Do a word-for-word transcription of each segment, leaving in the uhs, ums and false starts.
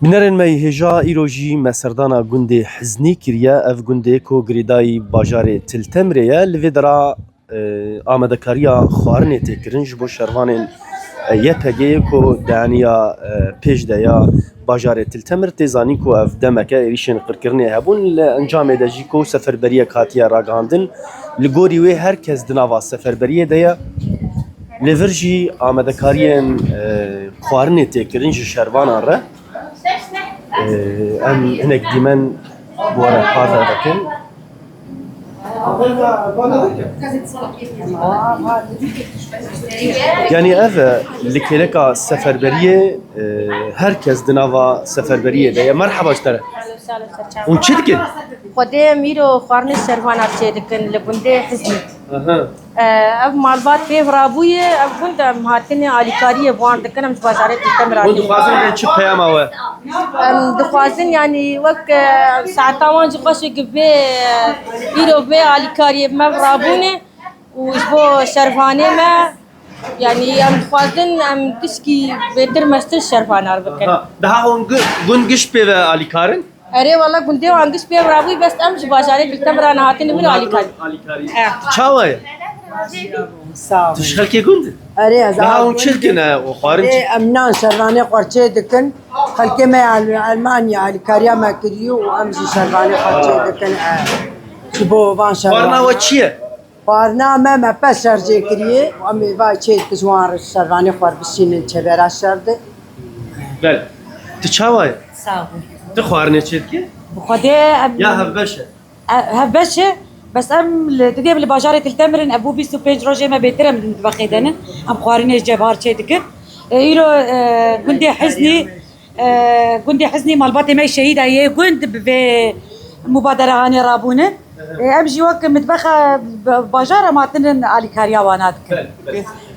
Bînerên me yê hêja, îro jî me serdana gundê Hiznî kiriye. Ev gundê ku girêdayî bajarê Til Temirê ye, li vê dera, e, amadekariya xwarinê tê kirin ji bo şervanên, e, Y P G'ê ku daniya, e, pêş de ya bajarê Til Temir. Tê zanîn ku ev demeke êrîşên qirkirinê hebûn, li encamê de jî ku seferberiyek hatiye ragihandin, li gorî wê her kes di nava seferberiyê de ye. Li vir jî amadekariyên, e, xwarinê tê kirin ji şervanan re. E, em hinek dîmen bi we re parve dikin. Yanî ev e, li kêleka seferberiyê, e, her kes di nava seferberiyê de ye. Merheba ji te re. Hûn çi dikin? Xwedê em îro xwarinê şervana çê dikin li gundê Hiznî. Aha. Ev malbat pêv rabûye, ev gund em hatinê alîkariyê bi wan dikin, em ji bajarê Til Temir Hûn hatine. Dixwazin bê çi peyama we? Em dixwazin, yanî wek, e, saeta wan jî xweş e, gi vê, e, îro vê alîkariyê bi me rabûne û ji bo şervanê me, yanî em dixwazin em tişkî bêtir mestir şervanar bikin. Aha. Daha hûn gu-, gund giş pê ve alîkarin? Erê, wela gundê wan giş pê rabû, bes em ji bajarê Til Temir re hatine vir alîkar. Alîkarî. Eh. Çawa ye? Sağ ol. Tu ji xelkê gund? Erê, ez Daha hûn çi dikin, e, û xwarin çi? Erê, em nan şervanê xwe çê dikin. Xelkê me ya li Elmanya alîkariya me kiriye û em jî şervanê xwe çê dikin, e, ji bo van şervan. Xwarina we çi ye? Xwarina me, me pez şerjê kiriye û em ê va çê dikin ji wan re şervanê xwe bişînin çêbera şer de. Bel. Tu çawa ye? Sağ ol. Tu xwarinê çê dikî? Bi Xwedê em Ya hevbeş e? E, hevbeş e. Bes em li, didê em li bajarê Til Temir in, ev bû bîst û pênc rojê me bêtir em li mitbexê de ne. Em xwarinê cevhar çê dikin. E, îro, e, gundê Hiznî, e, gundê Hiznî malbatê me şehîda yê gund bi vê mubadera hanê rabûne. E, em jî wek mitbexa b-, bajar em hatinin alîkariya wana dikin.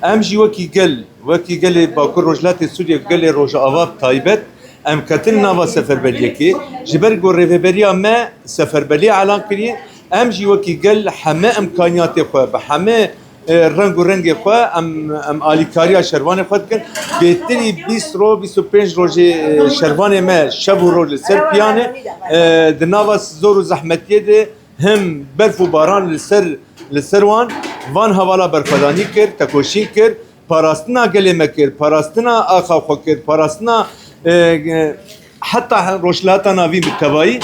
Em jî wekî gel, wekî gelê Bakur Rojhilatê Sûriye, gelê Rojava bi taybet, em ketin nava seferberiyekê. Ji ber ku rêveberiya me seferberiyê elan kiriye, em jî wekî gel heme imkaniyatê xwe, bi heme, e, reng û rengê xwe em, em alîkariya şervanê xwe dikin. Bêtirî bîst ro, bîst û pênc rojê, e, şervanê me şev û roj li ser piyan e. E, di nava zor û zehmetiyê de him berf û baran li ser, li ser wan, van hevala berxwedanî kir, tekoşîn kir, parastina gelê me kir, parastina axa xwe kir, parastina, e, e, heta Rojhilata Navîn bi tevayî.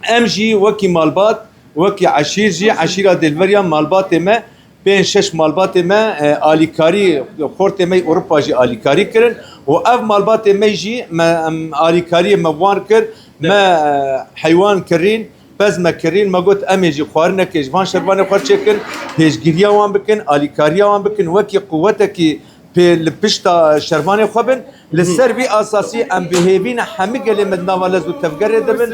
Em jî wekî malbat, wekî eşîr jî, eşîra Dêlveriya malbatê me, pênc şeş malbatê me, e, alîkarî, xortê me yê Ewropa jî alîkarî kirin û ev malbatê me jî me, em, alîkariyê me wan kir, me, e, heywan kirîn, pez me kirîn, me got, em ê jî xwarinekê ji van şervanê xwe çêkin, pêşgiriya wan bikin, alîkariya wan bikin, wekî quwetekî pê li pişta şervanê xwe bin. Li ser vî asasî em bi hêvî ne hemî gelê me di nava lez û tevgerê de bin.